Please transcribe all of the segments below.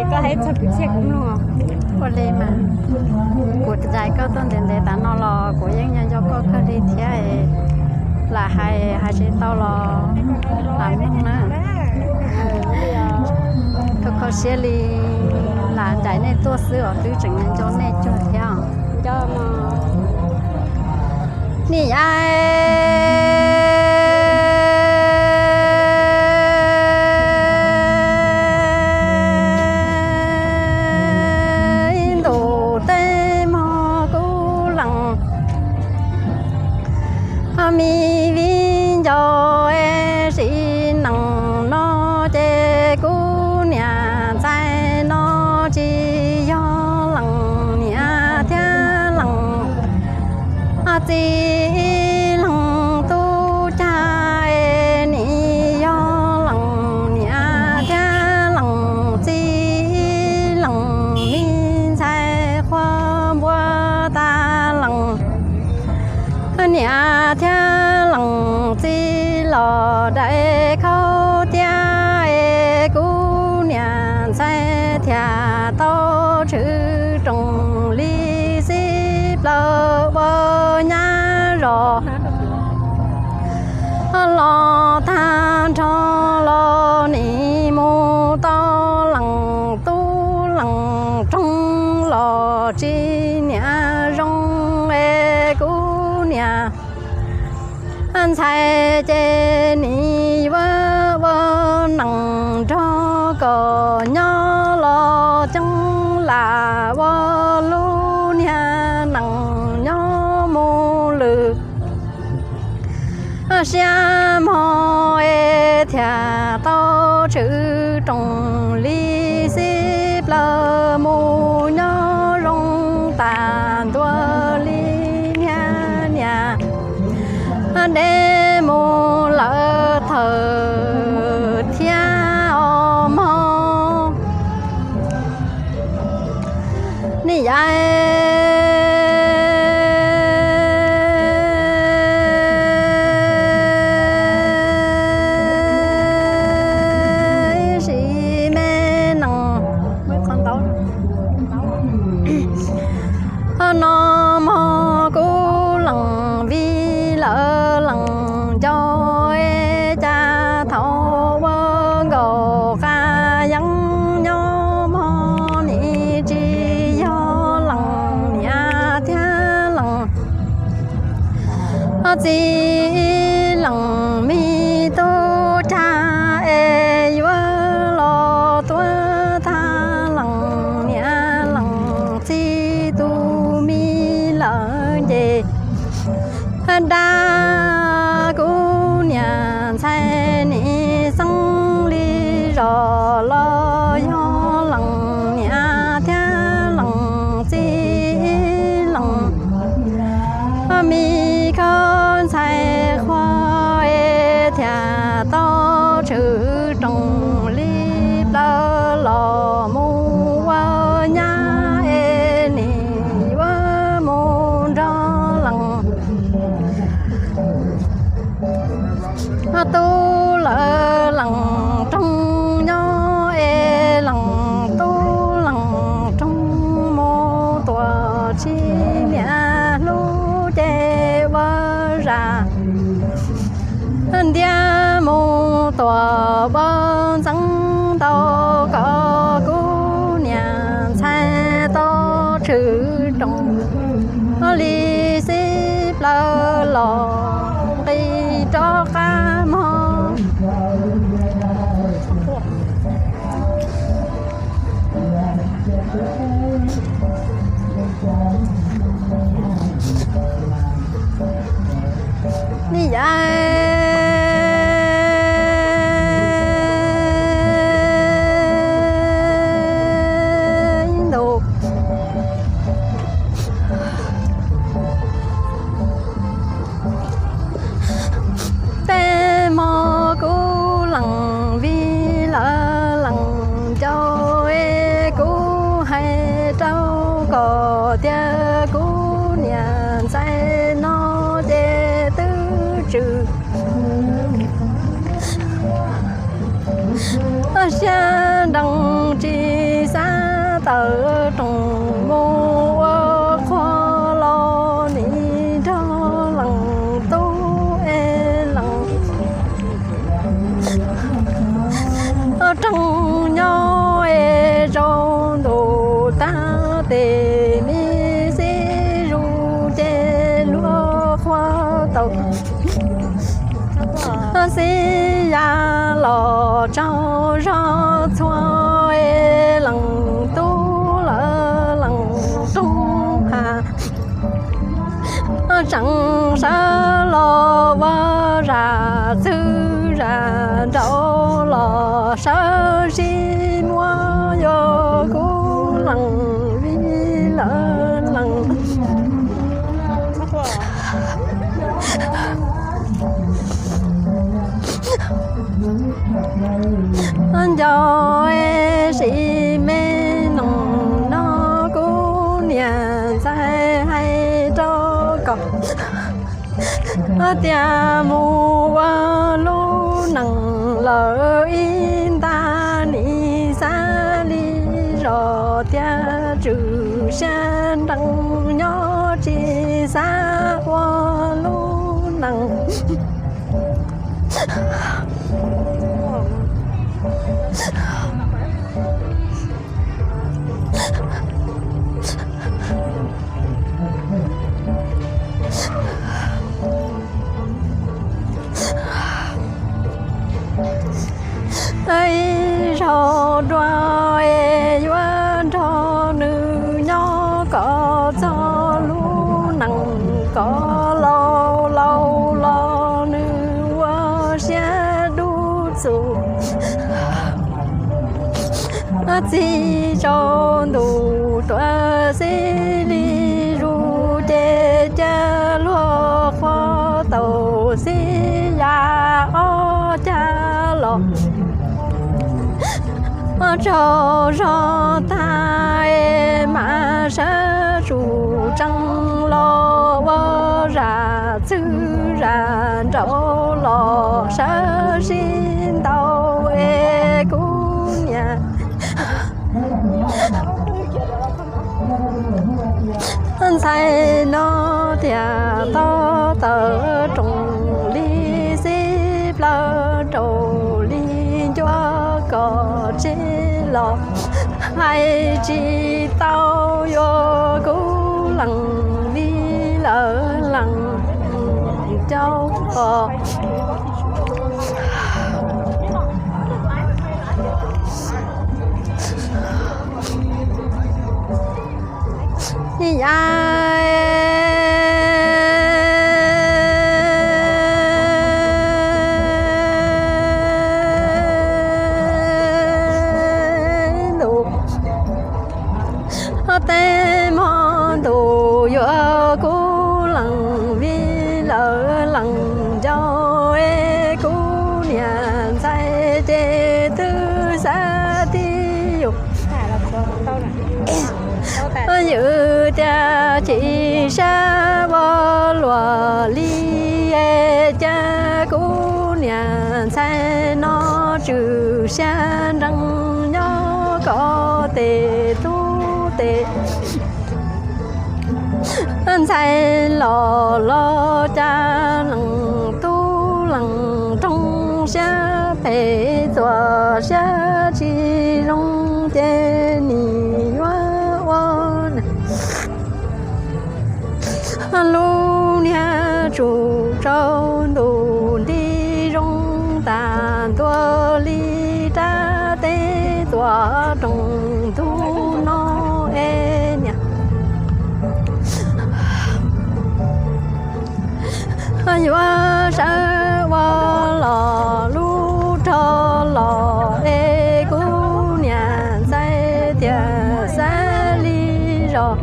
Koj hais txog kwv txhiaj kuv mloog. Ua li mas, kuv zais koj tuaj ntev ntev tas no los kuv yeej nco nco koj kawg li thiab. Lam hais hais tsis tau los lam mloog na. Kho kho siab li, lam ncaim nej tuaj xwb os twb tseem nco nej cuag thiab. Nim ya ib ntus tej mog kuv lees, ho mi vib nco es sim neej no ces kuv niam ntxhais no tsis yog lees niam thiab lees txiv, lees tub cag es nim yog lees niam thiab lees txiv, lees mi ntxhais qhuab npuab tas lees niam thiab lees txiv los dai khaub tiab es kuv niam ntxhais thiaj tau tshwm rooj li xib plaws ua nyab zos los tag nrho los nim mus tau lees tub lees roog los tsis niam zoo es kuv niam ntxhais ces nim yuav ua neej nrog kom nyob los coob lam ua lub niag neej nyob mus lwm siab mog es thiaj tau tshwm rooj li xib plaws mus nyob zoo tas ntua li niag niam deb mus lawm thawm thiab os mog. Nim ya ib sim me nees no mog kuv lees vij lawv lees nco es cas thaum ua nkaus qab yeeb nyob mog nim tsis yog lees niam thiab lees txiv, lees mi tub cag es yuav los tuav tag lees niam lees txiv tus me lawm ces dab kuv niam ntxhais nim xeeb li zos los yog lees niam thiab lees txiv, lees mi khaub ntxhais qhuab es thiaj tau tshwm rooj li plaws los mus ua nyab es nim yuav mus nrog lees tub lawv lees roog nyob es lees tub lees roog mus tuam tsis niam hlub ces ua zam ntiab mus tuam ua ntxeev ntau kom kuv niam ntxhais tau tshwm rooj li xib plaws los nqis rov qab mog. Nim ya ib ntus tej mog kuv lees vij lawv lees nco es kuv hais rau kom tias kuv niam ntxhais no ces twb tswm siab nrees tsis xav tawm rooj mus ua qhua los nim nrog leej tub es leej rooj nyob es tsaus ntuj tag tes me xib zus ces luag qhua tau xib ya los tsaug zog txhua es leej tub lawv leej rooj ha tseem sawv los ua zam txwv zam nraud los sawv sib muab yuav kuv leej vij lawv leej nco es sim me noog no kuv niam ntxhais hais rau koj tias mus ua lub neej lawm ib ntag nim xav li zos tias tswm xya nrees nyob tsis xav ua lub neej ib zaug dua es yuav nrog nws nyob kom txog lub neej kom laus laus los nws ua siab dub txuj txij tsaus ntuj tuaj xib li zus ces cia luag qhua tau xib ya ob cag los tsaug zog tag es mam sawv tsuj tsees los ua zam txwv zam nraud los sawv sib ntaus es kuv niam ntxhais no tias tau tawm rooj li xib plaws rau li ncuav kom tseg los hais tsis tau yuav kuv leej vij lawv leej cau os. Ib yam ntuj, tej hmo ntuj yuav kuv leej vij lawv leej nco es kuv niam ntxhais ces twb xav tib yus ywm tias tsis sab ua luaj li es cas kuv niam ntxhais no tswm xya nrees nyob kom tes tub tes ntxhais los los cas leej tub leej roog siab phem txuas siab tsis zoo ces nim yuav ua lub niag tsuj tsaus ntuj nti zoo tas ntua li rab teb tuaj rooj ntug no es niam yuav sawv ua los lub rog los es kuv niam ntxhais tias xav li zos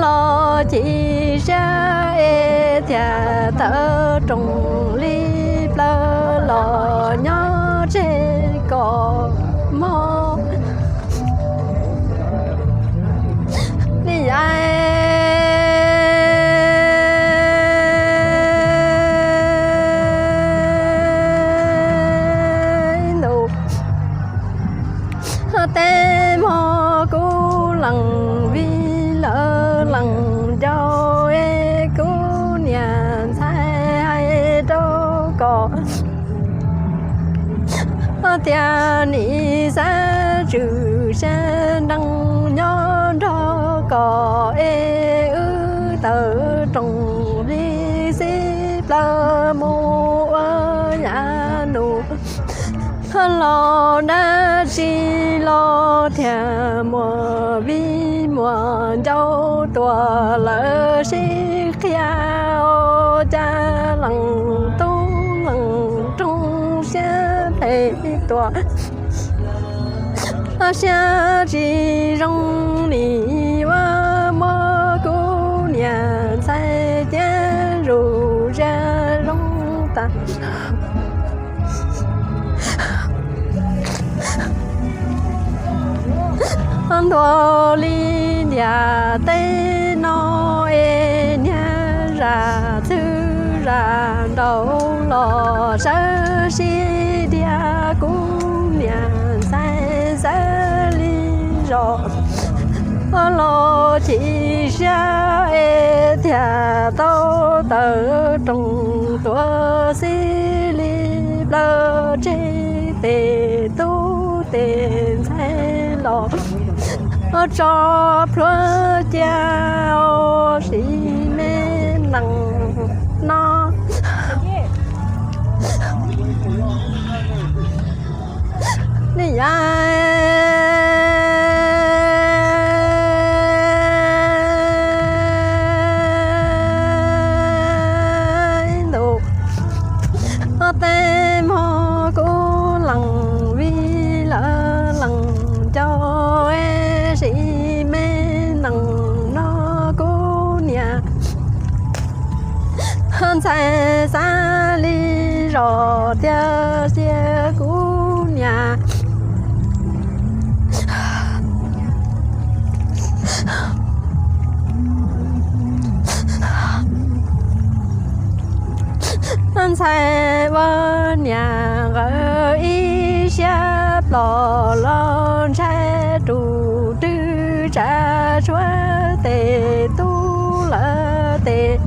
los cis siab es tias tawm rooj li plaws los nyob tseg kom mob li yam ntuj tej hmo kuv Tias nim xav tswm xya nrees nyob nrog koj es wb tawm roos li xib plaws mus ua yam nus los dab tsi los thiaj muaj viv muaj ncaus tuaj lawm sib qhia ua cas leej tub leej rooj siab phem tuaj. Siab tsis zoo nim ua muab kuv niam ntxhais ciab zus zaj zoo tas ntua li ntiaj teb no es niag zaj txwj zaj nraug los sawv sib dhia kuv niam ntxhais xav li zos los chim siab es thiaj tau tawm roos tuaj xib li plaws tseg tes tub tes ntxhais los tso plhuav cia ua si me nees no. Ni ya ntu tej mog kuv lees vij lawv lees cau es sim me nees no kuv niam ntxhais xav li zos thiaj cia kuv niam ntxhais ua niam nqawd ib siab plos los ntshai rus rwg tsav tsuav tes tub lawv tes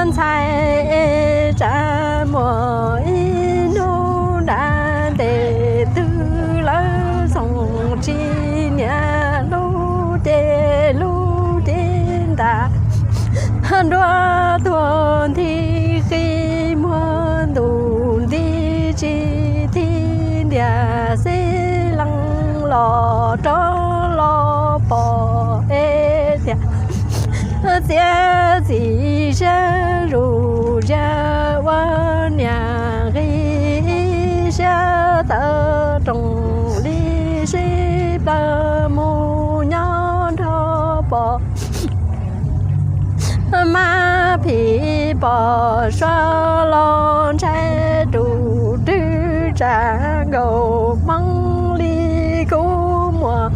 ntxhais es tsav muaj ib hnub nram ntes twg lawv txhoov tsis niam lub ces lub ces nram nruab tuag nthi qi muag ntuj nti tsis thi ntiag xib leej los rov los pom es tias txiav txim siab zus zaj ua niam nqis ib siab tawm roos li sib plaws mus nyob nrog pom mab phim pom suav los ntshai rus rwg tsav nkaus hmoob li kub muag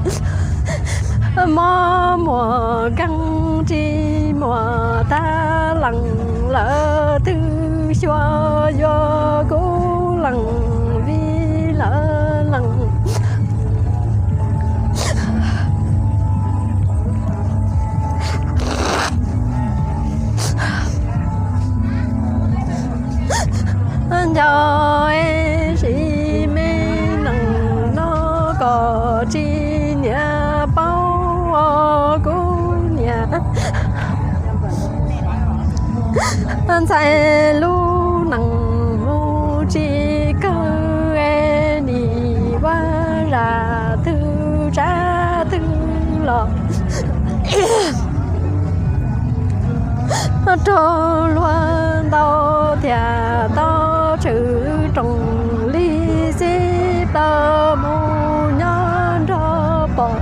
mob muag keeb tsis muaj tag lees lawv twb xyuas yuav kuv lees vij lawv lees nco es sim me nees no kom tsis niam paub ua kuv niam ntxhais lub nees mus tsis kawg es nim ua zaj twg tsav twg los raug luag ntaus thiaj tau tshwm roos li xib plaws mus nyob nrog pom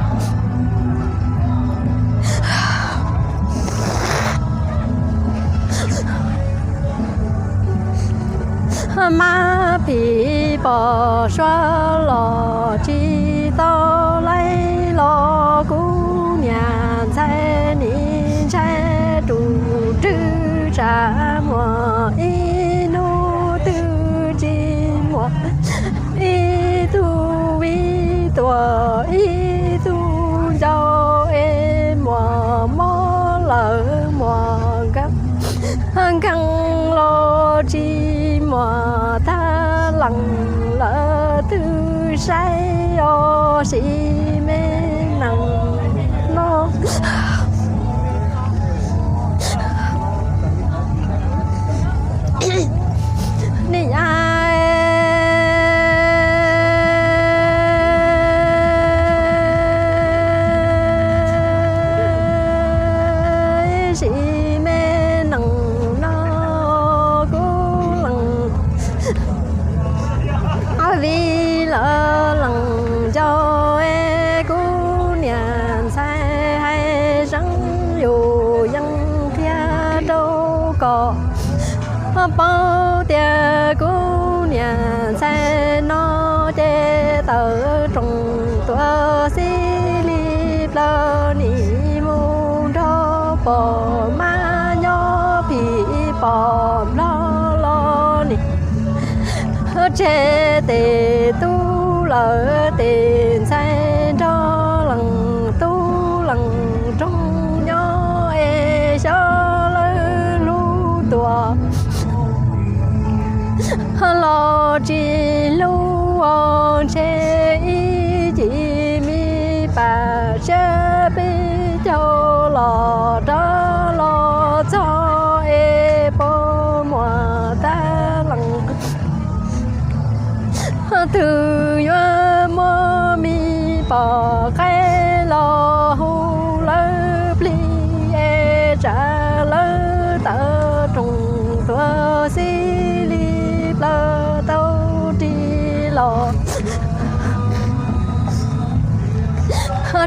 mab phim pom suav los tsis tau laij los kuv niam ntxhais nim ntshai rus rwg tsav muaj ib hnub twg tsis muaj ib tug vij tuaj ib tug ncaus es muaj mob lawm muaj nkeeg los tsis muaj tag lees lawm twb saib os, sim me nees no. Nim a sim me nees no kuj lees vij lawm lees ncaus es kuv niam ntxhais hais seeb yus yeej qhia rau kom paub tias kuv niam ntxhais no ces tawm roos tuaj xib li plaws nim mus nrog pom mab nyob phim pom nplog los nim tseg tes tub lawm tes ntxhais nrog lees tub lees roog nyob es xyov lawv hlub tuaj los tsis hlub os, ntshe ib chim me pam siab peb caug los rov los txog es pab muam tab lees twg yuav muab me pom qaib los hu lawv plig es tsam lawv tawm roos tuaj xib li plaws tau ris los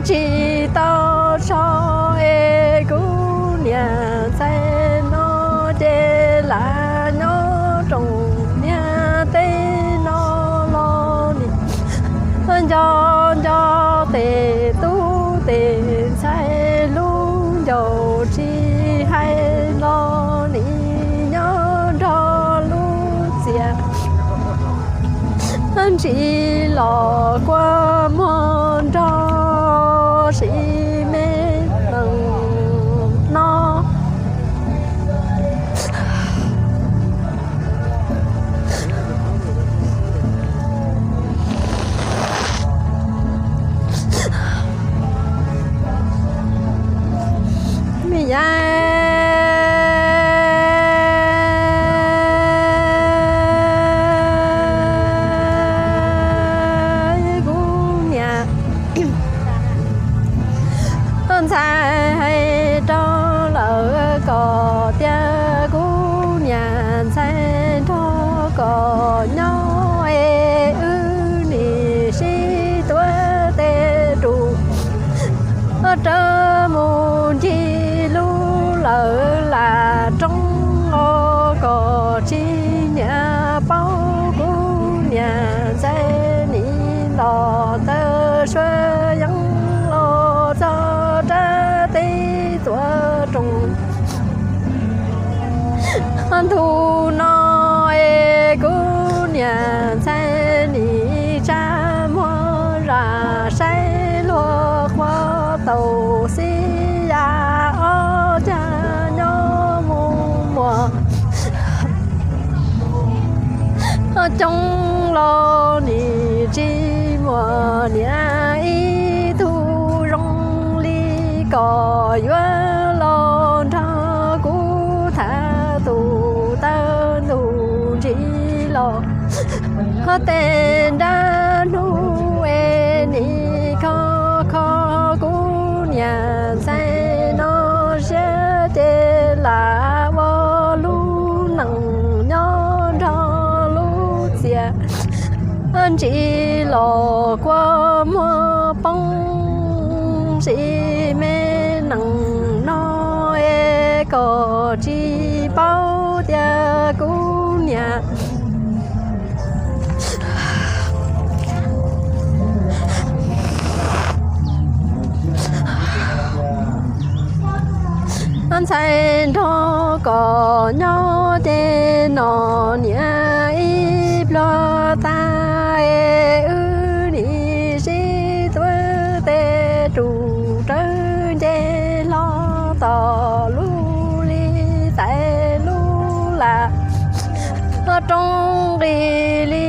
tsis tau so es kuv niam ntxhais no ces lam nyob roos niag teb no los nim nco nco tes tub tes ntxhais lub ncaus tsis hais los nim nyob nrog lub txias ntsis los kua muag nrog sim me nees no. Me yav kuv niam ntxhais hais rau lawv kom tias kuv niam ntxhais nrog kom nyob es wb nim sib tuav tes rus rawv mus ncig lub lawv lam roob os, kom tsis nyiam paub kuv niam ntxhais nim los taw suab yeeb los txog rab teb tuav roos. Ntu no es kuv niam ntxhais nim tsa muag zam saib luag qhuav taus xib ya ob cag nyob mus muag coob los nim tsis muaj niam ib tug zoo li kom yuav los nrog kuv tham tus taw ntus ntsis los tej nrab hnub es nim kho kho kuv niam ntxhais no siab ces lam ua lub nees nyob nrog lub txias ntsis los kua muag poob sim me nees no es kom tsis paub tias kuv niam ntxhais nrog kom nyob ces no niam ib pluag tag es wb nim sib tuav tes rus rawv nce hlo tom lub li tais lub lam roob nqis li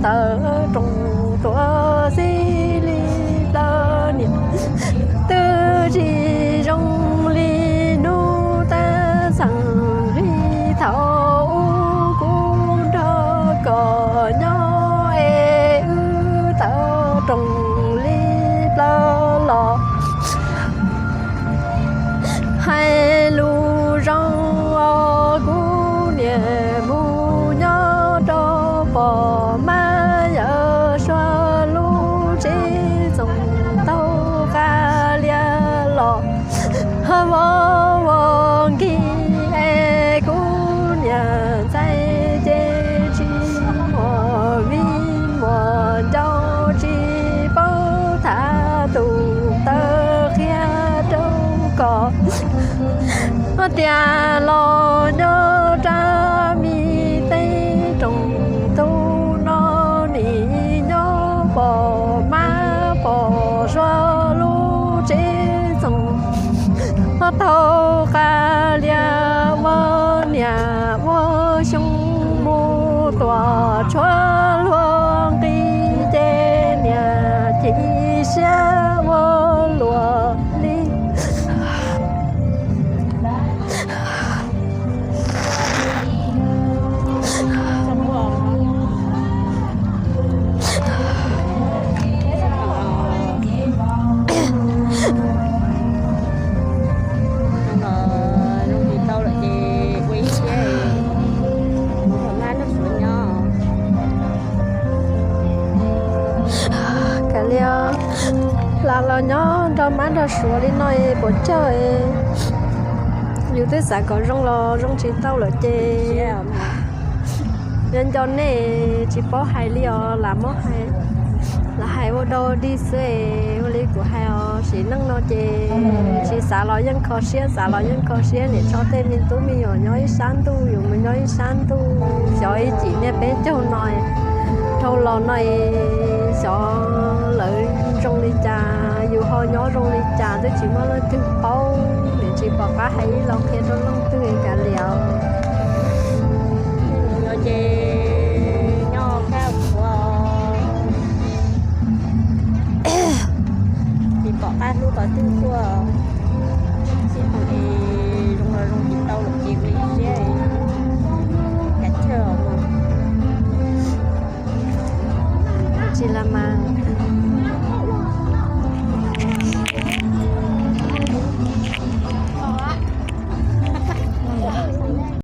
tawm roos tuaj xib li plaws niam twb tsis zoo li hnub tab xeem li thaum ub kuv nrog koj nyob es wb tawm roos li plaws los hais lus zoo os kuv niam mus nyob rau pom mab yawm suab lub tsev txoos taug qab lias los vov vov nkig es kuv niam ntxhais ces tsis muaj vij muaj ncaus tsis paub tham tus taw qhia rau koj tias los nyob rab mi teb roos tub no nim nyob pom mab pom suab lub tsev txoos taug qab lias ua niam ua xyoo mus tuam tshuav luag nqi ces niam chim siab ua luaj li. Zoo tsis tau lawm ces ua ib siab, mab nrog suav nyob. Kav liam, lam los nyob nrog mab nrog suav li no es puas tsawg, yus twb xav kom zoo los zoo tsis tau lawm ces nco nco nej tsis paub hais li os, lam muab hais, lam hais ua dog dig xwb. Ua li kuv hais os, sim neej no ces tsis xav los yeej kho siab, xav los yeej kho siab. Niam tsho tej me tub me nyuam nyob ib sab ntuj, yus mus nyob ib sab ntuj, xyov ib cim niaj peb caug no, dhau los no xyov lawv zoo li cas, yus ho nyob zoo li cas twb tsis muaj leej twg paub. Niam tsis pom qab hais ib los qhia rau leej twg kav liam. Nyob ces nyob kab qhuav, tsis pom qab hlub qhov twg tuaj. Xib hawm es zoo los zoo tsis tau lawm ces ua ib siab.